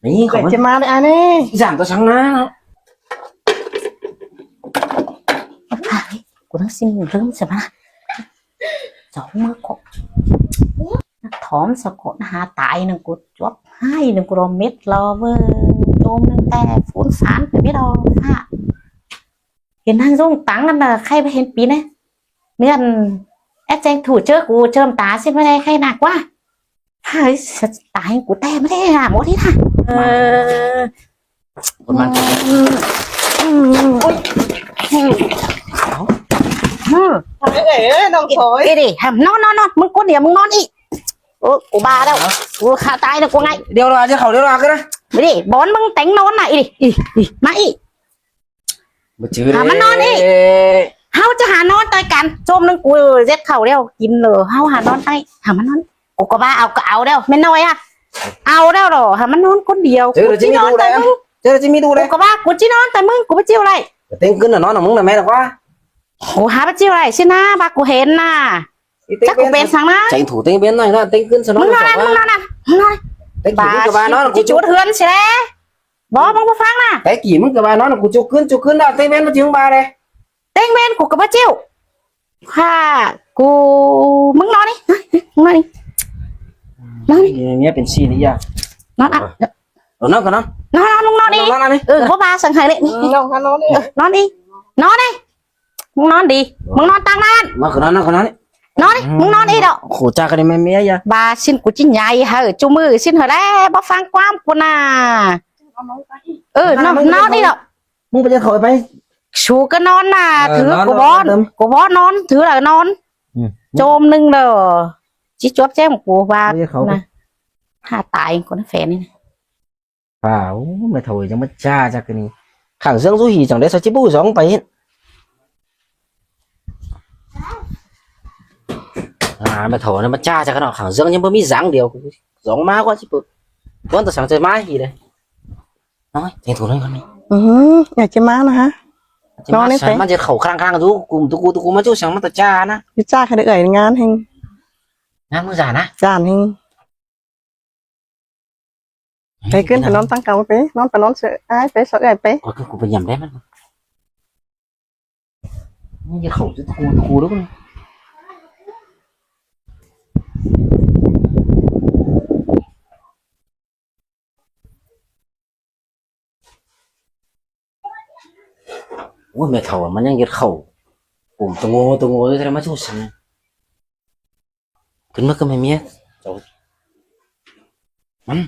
ꞌNị khảu ꞌchí ꞌmá đảy ái ꞌnị. Dản ꞌtọ săng ꞌnạ. Cu ꞌnăng ꞌsịn ꞌlớm sa ꞌva. Dú ꞌmá ꞌcọ. Thóm sa ꞌcọ hả tai ꞌnưng cu chuốp ꞌhại ꞌnưng cu đo mết lo ꞌvớ. Chôm ꞌnưng ꞌtẹ phún phán pay mết lo hả. Hên ꞌnăng dú tắng ꞌnặn ꞌnạ khay báu hên pi ꞌnị. ꞌNhá ꞌnặn é chẻng thủ ꞌchớ cu chơm ta ꞌsịn ꞌva đảy khay ꞌnạ ꞌquá. Hả, tai cu ꞌtẹ ꞌmá đảy hả mốt đi hả. Ơ. Con man. Ôi. Ơ. Ê, ê, ê, ꞌnọng thôi. Ê đi, hả, ꞌnón, ꞌnón, ꞌnón, ꞌmứng ꞌcốn đi, ꞌmứng ꞌnón ꞌnị. Ô, cu ba đâu. Cu khả tai ꞌnạ cu ngay. Điêu lo chứ khảu điêu lo cứ đó. Đi, bón ꞌmứng téng ꞌnón ꞌnạ, ꞌnị đi, ꞌnị, ꞌnị, ꞌmá ꞌnị. Hả ꞌmắn ꞌnón ꞌnị. ꞌHáu ꞌchí hả ꞌnón ꞌtoi căn. Chôm ꞌnưng cu ꞌdệt khảu điêu kin lỏ. ꞌHáu hả ꞌnón ꞌtoi. Hả ꞌmắn ꞌnón. Cu ꞌcọ ba au ꞌcọ au điêu. ꞌMen ꞌnọi hả. Au điêu lỏ. Hả ꞌmắn ꞌnón ꞌcốn điêu. Chứ cu ꞌchí ꞌnón ꞌtoi ꞌmứng. Chứ ꞌchí ꞌmí đu đảy. Cu ꞌcọ ba cu ꞌchí ꞌnón ꞌtoi ꞌmứng. Cu báu ꞌchịu đảy. Téng ꞌcứn ꞌnạ ꞌnón ꞌnạ ꞌmứng ꞌnạ ꞌmé ꞌnạ ꞌquá. Cu hả báu ꞌchịu đảy ꞌsịn ꞌnạ. Ba cu hên ꞌnạ. Chắc cu pên săng ꞌnạ. Chẻng thủ téng pên ꞌnọi ꞌnạ. Téng ꞌcứn săng ꞌnạ. ꞌMứng ꞌnón ꞌnạ, ꞌmứng ꞌnón ꞌnạ. Téng ꞌcứn ꞌcọ ba ꞌnón cu chuốt ꞌhướn ꞌsịn đảy. Báu, ꞌmứng báu ꞌphắng ꞌnạ. Té kỉ ꞌmứng ꞌcọ ba ꞌnón cu ꞌchu ꞌcứn, ꞌchu ꞌcứn ꞌnạ, té ꞌmen báu ꞌchí ꞌmứng ba đảy. Té ꞌmen cu ꞌcọ báu ꞌchịu. Hả, cu ꞌmứng ꞌnón ꞌnị. ꞌMứng ꞌnón ꞌnị. ꞌNón ꞌnị. Nghe pên ꞌsịn ꞌnị à. ꞌNón à. Ờ. Ờ, ꞌnón ꞌcọ ꞌnón. ꞌNón, ꞌnón, ꞌmứng ꞌnón ꞌnị. ꞌNón, ꞌnón ꞌnị. Ừ, báu ba săng hả ꞌnị. ꞌNón, ꞌnón ꞌnị. ꞌNón ꞌnị. ꞌMứng ꞌnón đi. ꞌMứng ꞌnón ꞌtáng ꞌnặn. ꞌNón ꞌcọ ꞌnón, ꞌnón ꞌcọ ꞌnón ꞌnị. ꞌNón ꞌnị, ꞌmứng ꞌnón ꞌnị đó. Khổ chả cái này mẹ mẹ ya. Ba ꞌsịn cu ꞌchí nhảy hả, ꞌchu ꞌmự ꞌsịn hả đảy, báu ꞌphắng ꞌquám cu ꞌnạ. Ừ, ꞌnón, ꞌnón ꞌnị đó. ꞌMứng pay ꞌdệt khảu pay. Su ꞌcọ ꞌnón ꞌnạ, ờ, thứ ꞌnón, cu ꞌnón, bók, ꞌnón. Cu bók ꞌnón, thứ là ꞌnón. Ừ. Chôm ꞌnưng đó. ꞌChí chuốp chém cu ba. Pay ꞌdệt khảu. ꞌNạ. Hả tai ꞌcốn phén ꞌnị. Páo, mẹ thảu ꞌnhắng ꞌmá ꞌchạ chắc cái ꞌnị. Khảng ꞌdướng dú hỉ chắng đảy sa ꞌchí báu dón pay. À, mẹ thảu ꞌnhắng ꞌmá ꞌchạ chắc cái ꞌnọ, khảng ꞌdướng ꞌnhắng báu ꞌmí dáng điêu. Dón ꞌmá ꞌquá ꞌchí báu. Bón ta săng ꞌchí ꞌmá hỉ đảy. Nói, thế thủ nói con đi. Ừ, nhà chị má nó hả? Chị má nó sẵn, té. Má ꞌdệt khảu khăng khăng dú, cu, tu cu, tu cu ꞌmá ꞌchu săng ꞌmá ta ꞌchạ ꞌnạ. Chị ꞌchạ cái đứa ấy ngán hên. Ngán ꞌmưa dản ꞌnạ? Dản hên. Pay ꞌcứn pay ꞌnón ꞌtáng cáu pay, ꞌnón pay ꞌnón ꞌsớ ải pay, ꞌsớ ải pay. Ôi, ꞌcọ cu pay nhẳm đé ꞌmắn. ꞌNhá ꞌdệt khảu ꞌchu tu cu, tu cu đó. Ôi, mẹ thảu ꞌmắn ꞌnhắng ꞌdệt khảu. Cốm tô ꞌngô, tô ꞌngô, ꞌdệt ꞌmá ꞌchu săng. Khửn ꞌmá ꞌcọ mẹ ꞌmía. Chảu. ꞌMắn,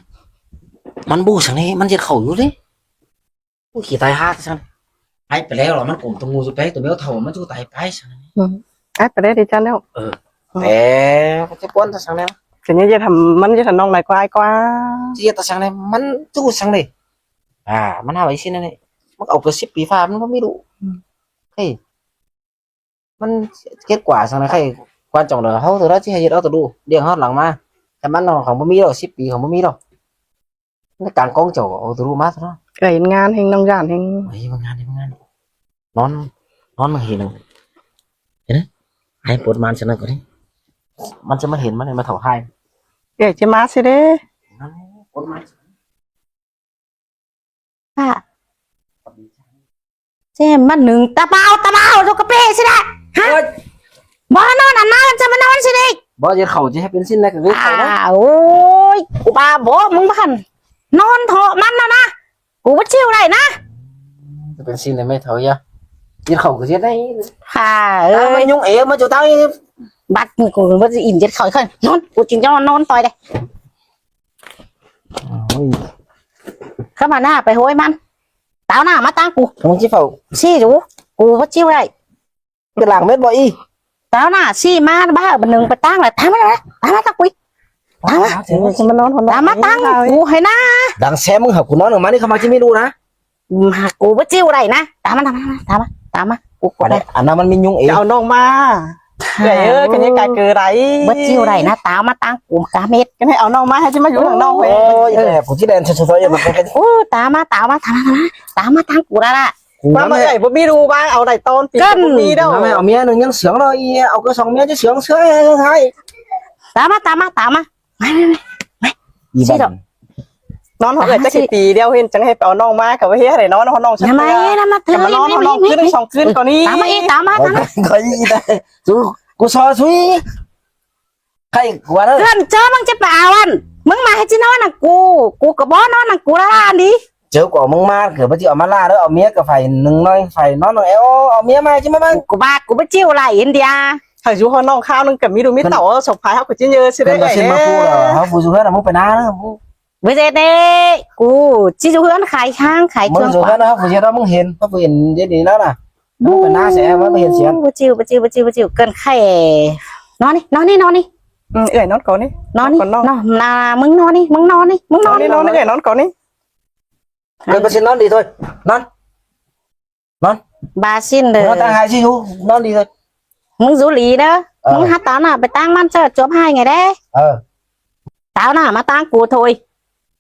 ꞌmắn ꞌbu săng ꞌnị, ꞌmắn ꞌdệt khảu dú ꞌlế. Ui, khỉ tai hả săng. Ải pay ꞌlẹo lỏ, ꞌmắn cốm tô ꞌngô dú pay, tô ꞌmeo thảu ꞌmắn ꞌchu tai pay săng. Ừ. Ải pay ꞌlẹo đi chăn ꞌlẹo. Ừ. Té, ꞌchí ꞌquán ta săng ꞌnị. Khửn ꞌnhá ꞌdệt hảư, ꞌmắn ꞌdệt hảư ꞌnọng đảy ꞌquá ꞌquá. ꞌChí ꞌdệt ta săng ꞌnị, ꞌmắn ꞌchu săng ꞌnị. À, ꞌmắn hảư ꞌsịn ꞌnị. ꞌMắn au ꞌcọ síp pi ꞌphạ ꞌmắn báu ꞌmí đu. Ừ. Ê. ꞌMắn kết quả săng ꞌnị khay quan trọng là ꞌháu tô ꞌnạ ꞌchí hảư ꞌdệt au tô đu. Điêng ꞌháu lăng ꞌmá. Khay ꞌmắn ꞌnọng khong báu ꞌmí đu, síp pi khong báu ꞌmí đu. ꞌNị cang ꞌcóng chảu au tô đu ꞌmá tô ꞌnạ. Ơi, ngán hên ꞌnọng dản hên. Ơi, ꞌmắn ngán hên, ꞌmắn ngán. ꞌNón, ꞌnón ꞌmắn hên ꞌnọng. Hên ꞌnị. Ải pốt ꞌmắn săng ꞌnị ꞌcọ đi. ꞌMắn ꞌchí ꞌmá hên ꞌmắn ꞌnị ꞌmá thảu ꞌhại. Ơi, ꞌchí ꞌmá ꞌsứ đé. ꞌNón, pốt ꞌmắn. Hả? Chém ꞌmắn ꞌnưng ta bao, ta bao, dô cà phê ꞌsứ đé. Hả? Ôi. Báu ꞌnón ăn ꞌnón, chả ꞌmá ꞌnón ꞌsứ đé. Bók ꞌdệt khảu ꞌchí hảư pên ꞌsịn ꞌnị ꞌcọ ꞌdệt khảu ꞌnớ. À, ôi, cu ꞌva bók ꞌmứng ꞌva ꞌnặn. ꞌNón ꞌtố ꞌmắn ꞌnặn ꞌnớ. Cu báu ꞌchịu đảy ꞌnớ. ꞋCọ pên ꞌsịn ꞌnị ꞌmí thảu ꞌnhá. ꞌDệt khảu ꞌcọ ꞌdệt đảy. À, ꞌmắn ꞌnhắng ꞌmí ꞌmá ꞌchu ꞌtáng ꞌnị. Bát cu báu ꞌchịu ꞌdệt khảu ꞌkhặn. ꞌNón, cu ꞌchí ꞌnhó ꞌnón ꞌtoi đảy. Ôi. Khắp ꞌmá ꞌnạ pay ꞌhôi ꞌmắn. Táo ꞌnạ ꞌmá ꞌtáng cu. ꞌMắn ꞌchí phảu. ꞌSị dú. Cu báu ꞌchịu đảy. Cái làng mết bọ i. Táo ꞌnạ ꞌsị ꞌmá bá bá ꞌnưng pay ꞌtáng lả. Táo ꞌmá, táo ꞌmá ꞌtáng cu. Táo ꞌmá. Táo ꞌmá ꞌtáng cu hảư ꞌnạ. Đang ꞌsém ꞌmứng hảư cu ꞌnón ꞌnưng ꞌmá ꞌnị khắp ꞌmá ꞌchí ꞌmí đu ꞌnạ. Mà cu báu ꞌchịu đảy ꞌnạ. Táo ꞌmá, táo ꞌmá, táo ꞌmá, táo ꞌmá. Cu, cu đảy. Ăn ꞌnặn ꞌmắn ꞌmí ꞌnhắng ê. Au ꞌnọng ꞌmá. Đảy ơ, cái này cái cử đảy. Báu ꞌchịu đảy ꞌnạ, táo ꞌmá ꞌtáng cu cá mết. Cái này au ꞌnọng ꞌmá hảư ꞌchí ꞌmá dú nẳng ꞌnọng ꞌhới. Ôi, ơ, ơ, cu ꞌchí đen sơ sơ sơ, ơ, ơ. Ú, táo ꞌmá, táo ꞌmá, táo ꞌmá, táo ꞌmá. Táo ꞌmá ꞌtáng cu đảy đảy. Cu ꞌmá ꞌmắn ꞌmá ꞌmí đảy báu ꞌmí đu ꞌva au đảy ꞌtọn pi. Cân. Cu ꞌmí đu. ꞌMắn ꞌmá ꞌmí au ꞌmía ꞌnưng ꞌnhắng sướng ꞌnớ, ꞌi, au ꞌcọ song ꞌmía ꞌchí sướng sướng ꞌhại. Táo ꞌmá, táo ꞌmá, táo ꞌmá. Mai, mai, mai, mai. ꞌI ꞌsị băn. Đỏ. ꞌNón hảư ꞌcọ chắc ꞌsị. Kỉ tỉ điêu hên chắng hảư au ꞌnọng ꞌmá, ꞌcọ ꞌhế đảy ꞌnón, au ꞌnọng sắp. Nhà mai, ꞌnạ ꞌmá ꞌtưa, ꞌcọ ꞌnón, ꞌnọng, ꞌnọng, ꞌnọng, ꞌnọng, ꞌnọng, ꞌnọng, ꞌnọng, ꞌnọng. Táo ꞌmá, ꞌi, táo ꞌmá, táo ꞌmá. Ôi, ôi, ôi, ôi. Cu, cu so sui. Khay, cu ꞌva ꞌnớ. Cân ꞌchớ ꞌmắn ꞌchí pay au ăn. ꞌMắn ꞌmá hảư ꞌchí ꞌnón nẳng cu. Cu ꞌcọ báu ꞌnón nẳng cu ꞌlạ ꞌlạ đi. ꞌChớ cu au ꞌmắn ꞌmá, ꞌcọ báu ꞌchịu au ꞌmá ꞌlạ ꞌlới, au ꞌmía ꞌcọ phải ꞌnưng ꞌnọi, phải ꞌnón ꞌnọi. Eo, au ꞌmía ꞌmá ꞌchí ꞌmá ꞌmắn. Cu ꞌva, cu báu ꞌchịu đảy hên đi à. Hảư dú hảư ꞌnọng kháo ꞌnưng ꞌcọ ꞌmí đu ꞌmí tảu, sổ phai hảư cu ꞌchí ꞌnhớ ꞌsị đảy. Cân ꞌva ꞌsịn ꞌmá cu lỏ, hảư phủ dú hảư ꞌnặn ꞌmá pay ꞌnạ ꞌnớ. Báu ꞌdệt ꞌnị, cu ꞌchí dú hảư ꞌnặn khai ꞌchăng, khai ꞌchăng. ꞌMắn dú hảư ꞌnặn hảư phủ dú hảư ꞌnặn ꞌmá hên, hảư phủ hên ꞌdệt đi ꞌnặn ꞌnạ. ꞌMá pay ꞌnạ ꞌsẹ, ꞌmá hên ꞌsẹ. Báu ꞌchịu, báu ꞌchịu, báu ꞌchịu, báu ꞌchịu. Cân khay. ꞌNón ꞌnị, ꞌnón ꞌnị, ꞌnón ꞌnị. Ừ, ơi, ꞌnón ꞌcọ ꞌnị. ꞌNón ꞌnị, ꞌcọ ꞌnón. ꞌNón, ꞌnạ, ꞌmứng ꞌnón ꞌnị, ꞌmứng ꞌnón ꞌnị, ꞌmứng ꞌnón ꞌnị. ꞌNón ꞌnị, ꞌnón ꞌnị, ơi, ꞌnón ꞌcọ ꞌnị. Ơi, báu ꞌsịn ꞌnón đi thôi. ꞌNón. ꞌNón. Báu ꞌsịn đảy. ꞌNón ꞌtáng hảư ꞌchí dú, ꞌnón đi thôi. ꞌMứng dú đi ꞌnớ. Ờ. ꞌMứng hảư táo ꞌnạ pay ꞌtáng ꞌmắn ꞌchớ chuốp ꞌhại ꞌnị đé. Ờ. Táo ꞌnạ ꞌmá ꞌtáng cu thôi.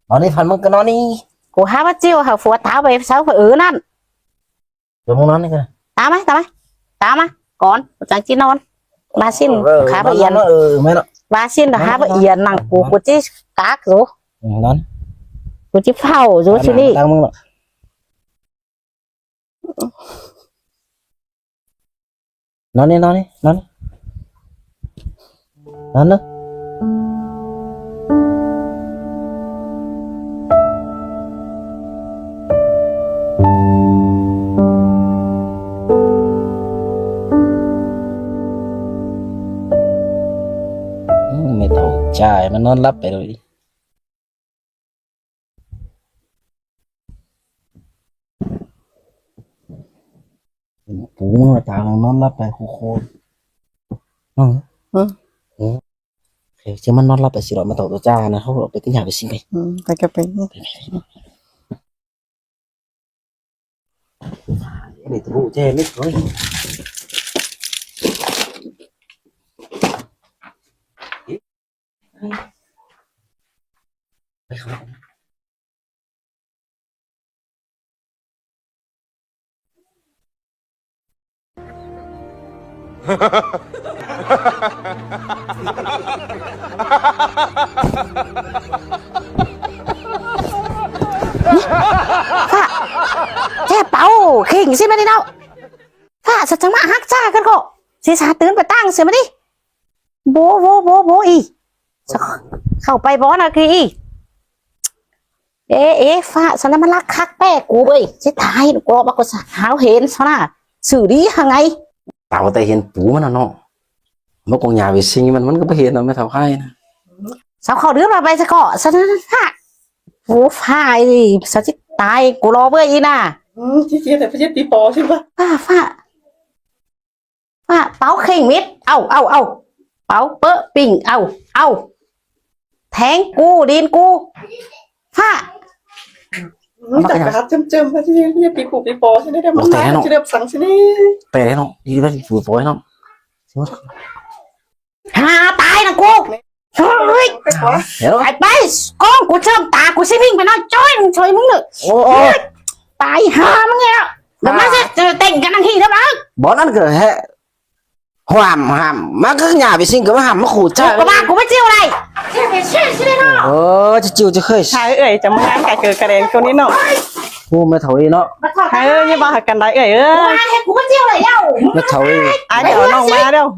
ꞌNón đi, phần ꞌmứng ꞌcọ ꞌnón đi. Cu hảư báu ꞌchịu hảư phủ táo pay sáư phủ ư ꞌnặn. Chuốp ꞌmứng ꞌnón đi ꞌcọ. Táo ꞌmá, táo ꞌmá. Táo ꞌmá. Cón, chắng ꞌchí ꞌnón. Báu ꞌsịn, ờ, ờ, khá ꞌnón, báu yên. ꞌNón, ờ, mết ꞌnọ. Báu ꞌsịn đảy hảư báu yên nẳng cu, cu ꞌchí cák dú. Ừ, ꞌnón. Cu ꞌchí phảu dú ꞌsịn ꞌnị. ꞌNón ꞌnị, ꞌnón ꞌnị, ꞌnón ꞌnị. ꞌNón ꞌnị. Ừ, mết thảu ꞌchái ꞌmá ꞌnón lắp pay đuôi. Pú ꞌmá táo ꞌnón lắp pay khô khô. Ừ. Ừ. Ừ. Ê, ꞌchớ ꞌmắn ꞌnón lắp pay ꞌsịn ꞌlẹo ꞌmá tảu ꞌtố ꞌchá ꞌnớ, ꞌháu ꞌcọ pay ꞌtí nhả pay ꞌsịn ꞌcọ. Ừ, pay ꞌcọ pay. Pay, pay, pay. Để tôi che mít thôi. ꞌPhạ, ché páo khinh ꞌsịn ꞌmá đi ꞌnớ. ꞌPhạ, sao chắng ꞌmá hák ꞌchạ ꞌcọ. ꞌSịn sa tứn pay ꞌtáng sia ꞌmá đi. Bố, bố, bố, bố ꞌnị. Khảu pay bó ꞌnạ ꞌcọ ꞌnị. Ê, ê, ꞌphạ, sao ꞌnặn ꞌmá lắc khắc ꞌpẹ cu ꞌvới. Chết thái, ꞌcọ bác ꞌcọ sa háo hên sao ꞌnạ. Xử lý hảư ꞌngáy. Táo ꞌtẹ hên pú ꞌmắn ꞌnặn ꞌnớ. ꞌMá cuông nhà vệ sinh ꞌmắn, ꞌmắn ꞌcọ báu hên ꞌnớ, ꞌmá thảu khai ꞌnớ. Sao khảu đứa ꞌmá pay ꞌsạ ꞌcọ, sao ꞌnặn ꞌphạ. Pú ꞌphạ ꞌnị, sao chết thái, cu lo ꞌvới ꞌnị ꞌnạ. Ừ, chết chết, chết tí pó chứ bác. ꞌPhạ, ꞌphạ. ꞌPhạ, páo khinh mết. Au, au, au. Páo pớ pinh. Au, au. Théng cu, đin cu. ꞌPhạ. Ui, chắc là hát châm châm, hát chứ, chứ, pí pú, pí pó, chứ đấy, ôi, té nó. Chứ đẹp sẵn, chứ đấy. Té nó, đi bắt pú pó nó. Hà, tai nẳng cu. Ui. Té nó. Ai, pay, con cu châm ta, cu ꞌsị ꞌmính pay ꞌnọi, ꞌchoi, ꞌchoi ꞌmứng ꞌnớ. Ô, ô. Ui, tai hà ꞌmứng ꞌnị. Đâm ꞌmá ꞌsịn, tỉnh ꞌcọ năng hỉ đó mà. Bó ꞌnặn ꞌcọ ꞌhế. Hảm, hảm, ꞌmá ꞌcọ nhà vệ sinh ꞌcọ ꞌmá hảm ꞌmá khủ ꞌchạ. Cu ꞌva cu ꞌmá ꞌchịu đảy. Ơ, ꞌchí ꞌchịu ꞌchí khơi. Thái ơi, chăm ngán cái cử cái đèn cô ní nó. Ô, mết thảu ꞌnị ꞌnớ. Thái ơi, ꞌnhá ꞌva hảư căn đảy ơi ơi. Cu ꞌva hảư cu ꞌmá ꞌchịu đảy đâu. Mết thảu ꞌnị. Ai, ꞌcọ ꞌnọng ꞌmá đâu.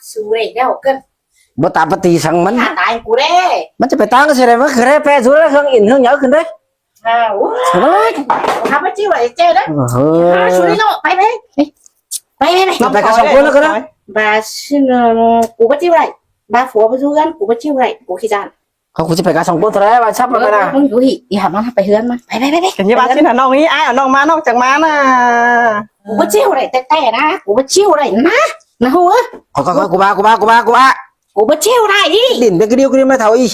su đảy đéo cơn. Báu ta pá ti săng ꞌmắn. Hả, tai cu đé. ꞌMắn ꞌchí pay ꞌtáng sia đé, ꞌmắn ꞌcọ đé ꞌpẹ dú ꞌlẹo, hương in hương nháư khửn đé. À, ú. Ôi. Hả, báu ꞌchí đảy ꞌchẹ đé. Ờ. Hả, su đảy ꞌnọ, pay, pay. Pay, pay, pay. Pay ꞌcọ song ꞌcốn ꞌnớ ꞌcọ đé. Báu ꞌchí, ừ, cu báu ꞌchí đảy. Báu phua báu dú ꞌgán, cu báu ꞌchí đảy, cu ꞌkhị ꞌdan. Hả, cu ꞌchí pay ꞌcọ song ꞌcốn thôi đé, báu sắp ꞌmá pay ꞌnớ. Ơ, ꞌmắn dú ꞌhị, ꞌhị hả, ꞌmắn pay ꞌhướn ꞌmắn. Pay, pay, pay, pay. Kẻn ꞌnhá báu ꞌchí hả, ꞌnọng ꞌí, ai, ꞌnọng ꞌmá, ꞌnọng chắng ꞌmá ꞌnớ. Cu báu ꞌchí đảy ꞌtẹ ꞌtẹ ꞌnớ, cu báu ꞌchí đảy ꞌnớ. ꞌNớ hu ơ. Khỏi, khỏi, khỏi, cu bá, cu bá, cu bá, cu bá. Cu báu ꞌchí đảy ꞌí. Đỉn ꞌpẹ ꞌcọ điêu, ꞌcọ điêu ꞌmá thảu ꞌí.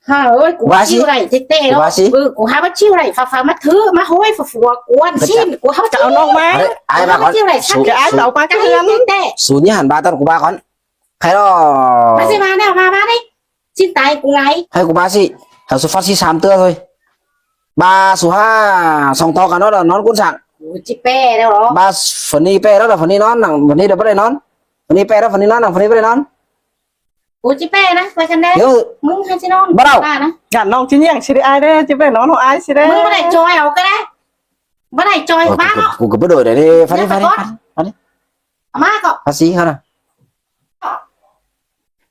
Hả, ôi, cu báu ꞌchí đảy ꞌtẹ ꞌtẹ ꞌnớ. Cu báu ꞌchí. Ừ, cu hả báu ꞌchí đảy, pha, pha ꞌmá thứ, ꞌmá ꞌhối, pha phua, cuôn ꞌsịn, cu hả báu ꞌchí đảy. Ai, ai, báu ꞌchí đảy, su, săng kẻn ai su, tảu ꞌmá ꞌcọ ꞌhướn. Su ꞌnhá hẳn bá ꞌtọn cu bá cón. Khay ꞌnọ. Báu ꞌchí ꞌmá ꞌnớ, ꞌmá, ꞌmá đi. ꞌChí tai cu ngay. Hả, cu báu ꞌchí. Hả, su phát ꞌchí sam ꞌtưa thôi. Báu su hả, song ꞌto căn ꞌnọ ꞌnón ꞌcốn săng. Cu ꞌchí ꞌpẹ ꞌnớ ꞌló. Báu, phần ꞌnị ꞌpẹ ꞌnớ, phần ꞌnị ꞌnón, nẳng phần ꞌnị đảy báu đảy ꞌnón. Phần ꞌnị ꞌpẹ ꞌnớ, phần ꞌnị ꞌnón, nẳng phần ꞌnị báu đảy ꞌnón. Cu ꞌchí ꞌpẹ ꞌnớ, pay căn đé. Điêu. ꞌMứng hả ꞌchí ꞌnón. Báu đảy. Báu ꞌnớ. Gả ꞌnọng ꞌchí ꞌnhắng sia đé, ai đé, ꞌchí ꞌpẹ ꞌnón ꞌnớ, ai sia đé. ꞌMứng báu đảy ꞌchoi au ꞌcọ đé. Báu đảy ꞌchoi. Ơ, ꞌmá cu, ꞌnớ. Cu, cu báu đảy đảy, đảy, phát đi, phát đi, phát đi. Hả, ꞌmá ꞌcọ. Phát ꞌchí hả ꞌnớ.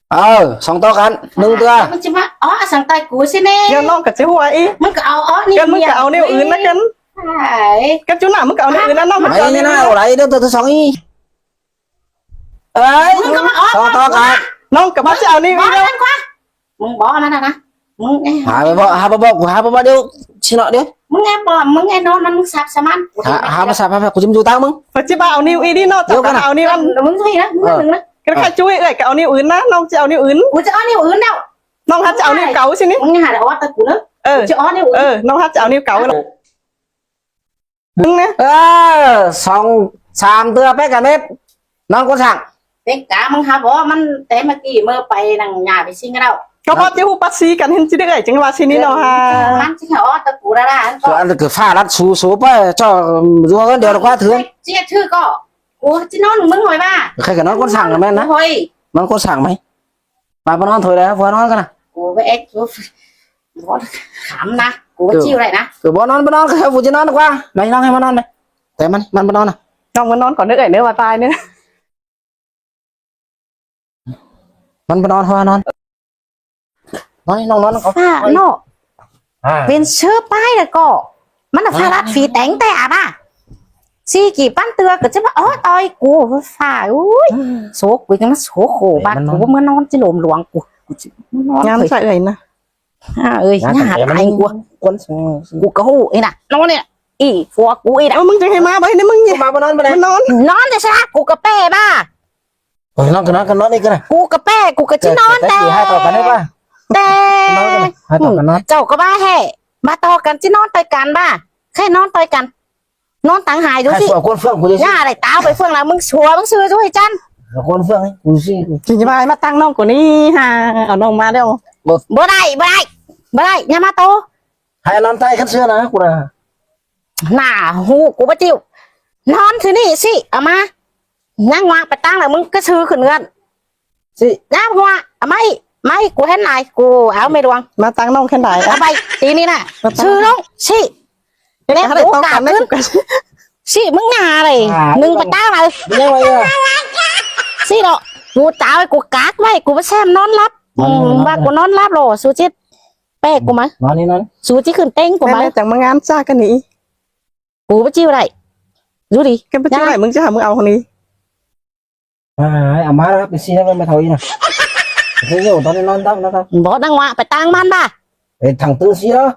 Ờ, song ꞌto căn, ꞌnưng ꞌtưa. ꞌMắn ꞌchí ꞌmá, ó, săng tai cu ꞌsịn ꞌnê. Yau ꞌnọng ꞌcọ ꞌchí hua ꞌí. ꞌMắn ꞌcọ au, ó, ꞌnị. Căn ꞌmắn ꞌcọ au ꞌnéo ứn ꞌnớ căn. Ai. Căn ꞌchu nả ꞌmắn ꞌcọ au ꞌnéo ứn ꞌnớ ꞌnọng. Mái ꞌnị ꞌnớ, au lai ꞌnớ, ꞌtưa, ꞌtưa song ꞌí. Ơi, ꞌmắn ꞌcọ ꞌmá, ó, song ꞌto căn. ꞌNọng ꞌcọ báu ꞌchí au ꞌnéo ứn ꞌnớ. ꞌMắn ꞌcọ. ꞌMắn bók ꞌnặn ꞌnớ. ꞌMắn ꞌnê. Hả, báu bók, hả, báu bók, cu hả, báu bók điêu. ꞌChí ꞌnọ điêu. ꞌMắn ꞌnê bók, ꞌmắn ꞌnê ꞌnón, ꞌmắn sắp sa ꞌmắn. Hả, hả, ꞌmắn sắp, hả, hả, cu ꞌchí ꞌmá dú ꞌtáng ꞌmắn. Báu ꞌchí báu au ꞌnéo ứn ꞌnị ꞌnọng, điêu căn ꞌnớ. Au ꞌnéo ứn. ꞌMắn thôi ꞌnớ, ꞌmắn ꞌnưng ꞌnớ. Căn ꞌkhạy ꞌchu ơi, ꞌcọ au ꞌnéo ứn ꞌnớ, ꞌnọng ꞌchí au ꞌnéo ứn. Cu ꞌchí au ꞌnéo ứn ꞌnớ. ꞌNọng hả ꞌchí au ꞌnéo cáu ꞌsịn ꞌnị. ꞌMắn hả, au ta cu ꞌnớ. Ờ. Cu ꞌchí au ꞌnéo ứn. Ờ, ꞌnọng hả ꞌchí au ꞌnéo cáu ꞌnớ. ꞌMắn ꞌnớ. Ơ, song, sam ꞌtưa ꞌpẹ căn mết. ꞌNón ꞌcốn săng. Pên cá ꞌmắn hả bók ꞌmắn té ꞌmá ꞌkị ꞌmá pay nẳng nhà pay ꞌsịn ꞌnớ. ꞌCọ bók ꞌchí hu pắt ꞌsí căn ꞌhịn ꞌchí đảy ꞌchí ꞌva ꞌsịn ꞌnị ꞌnọng hả. ꞌMắn ꞌchí hả ó ta cu đa đa. Su ăn ꞌcọ pha lắt su, su ꞌpẹ ꞌchọ dú ꞌhướn điêu ꞌlẹo ꞌquá thướng. ꞌChí ꞌchư ꞌcọ. Cu ꞌchí ꞌnón ꞌmứng ꞌhọi ꞌva. Khay ꞌcọ ꞌnón ꞌcốn săng ꞌmắn ꞌnớ. ꞌHọi. ꞌNón ꞌcốn săng ꞌmắn. ꞌMá báu ꞌnón thôi đé, ꞌpưa ꞌnón căn ꞌnớ. Cu báu ếch, cu báu khắm ꞌnớ, cu báu ꞌchí đảy ꞌnớ. Cu báu ꞌnón, báu ꞌnón, ꞌcọ ꞌhứ ꞌpưa ꞌchí ꞌnón ꞌquá. ꞌMá ꞌnón, ꞌhứ ꞌmá ꞌnón ꞌnớ. Té ꞌmắn, ꞌmắn báu ꞌnón ꞌnớ. ꞌNọng ꞌmá ꞌnón ꞌcọ ꞌnớ ơi, ꞌnớ ꞌva tai ꞌnớ. ꞌMắn báu ꞌnón, ꞌhứ ꞌnón. ꞌNón, ꞌnọng ꞌnón ꞌcọ. Phả ꞌnọ. À. Pên ꞌsớ pay đa ꞌcọ. ꞌMắn ꞌnớ phả lắt phi téng ꞌtẹ báu. ꞌSị ꞌkị ꞌpắn ꞌtưa ꞌcọ ꞌchí ꞌva, ói, ꞌtoi cu phả, ui. Sô cu ꞌcọ ꞌmá sô khổ bát cu, ꞌmá ꞌnón ꞌchí lôm luông cu. Cu ꞌchí ꞌmá ꞌnón. Ngắm thôi. Sai ơi ꞌnớ. À, ơi, ngắm nhá, tai ꞌmắn cu. Cu ꞌcọ hu ꞌnị ꞌnớ. ꞌNón ꞌnị. Ê, phua cu ꞌnị ꞌnớ. Ô, ꞌmứng chắng hảư ꞌmá báu ꞌnị, ꞌmứng ꞌnị. ꞌCọ ꞌmá báu ꞌnón báu ꞌnị. ꞌNón. ꞌNón ꞌtẹ sa, cu ꞌcọ ꞌpẹ báu. Ôi, ꞌnón ꞌcọ ꞌnón, ꞌcọ ꞌnón ꞌcọ ꞌnón. Cu ꞌcọ ꞌpẹ, cu ꞌcọ ꞌchí ꞌnón ꞌtẹ. Hai ꞌtọ căn ꞌnị báu. ꞌTẹ. ꞌNón ꞌcọ ꞌnón, hai ꞌtọ căn ꞌnón. Chảu ꞌcọ báu ꞌhế. Báu ꞌtọ căn ꞌchí ꞌnón ꞌtoi căn. ꞌNón tẳng hai dú ꞌsị. Hai sua ꞌcốn ꞌphượng cu dú ꞌsị. Nhá đảy táo pay ꞌphượng ꞌnớ, ꞌmứng sua ꞌmứng ꞌsư dú ꞌhị chăn. ꞌCốn ꞌphượng cu ꞌsị. Kin ꞌchí ꞌva ꞌmá ꞌtáng ꞌnọng cu ꞌnị hả, au ꞌnọng ꞌmá ꞌlẹo. Báu đảy, báu đảy. Báu đảy, nhá ꞌmá ꞌtố. Hai ꞌnón tai khắt ꞌsứa ꞌnớ cu đa. Nả hu cu báu ꞌchịu. ꞌNón ꞌsứ ꞌnị ꞌsị, au ꞌmá. Nhá ꞌngoặc pay ꞌtáng ꞌnớ ꞌmứng ꞌcọ ꞌsư khửn ꞌngớn. ꞌSị. Nhá ꞌngoặc, au ꞌmá ꞌnị, ꞌmá ꞌnị cu hên lai, cu au ꞌmí luông. ꞌMá ꞌtáng ꞌnọng hên lai. Au pay, ti ꞌnị ꞌnớ. ꞌSư ꞌlống, ꞌsị. Ê, ꞌnẹ ꞌcọ ꞌhứ cu đảy ꞌcọ tốc cắp căn ꞌnị ứn. Cu căn. ꞌSị, ꞌmứng nhá đảy. À, ꞌnưng pay ꞌtáng ꞌnớ. ꞌSị ꞌnọ. Cu chảu cu cắp ꞌvạy, cu báu ꞌsém ꞌnón lắp. Ừ, ꞌva cu ꞌnón lắp ꞌló, su chết. ꞌpẹk ꞌcọ ꞌmá. ꞌNón ꞌnị ꞌnón. Sú ꞌchí khửn ꞌtếng ꞌcọ ꞌmá. ꞌMá ꞌmá, chắng ꞌmá ꞌngán ꞌchạ ꞌcọ ꞌnị. Cu báu ꞌchí đảy. Dú đi. ꞌCọ báu ꞌchí đảy, ꞌmứng ꞌchí hảư ꞌmứng au ꞌnị. Ải, ải, ꞌmá ꞌmá pay ꞌsị ꞌnớ, ꞌmá ꞌmá thảu ꞌnị ꞌnớ. Thế nhổ ꞌtón ꞌnị ꞌnón đắc ꞌnớ. Báu đăng ꞌmá, pay ꞌtáng ꞌmắn ꞌva. Ê, thẳng ꞌtứ ꞌsị ꞌnớ.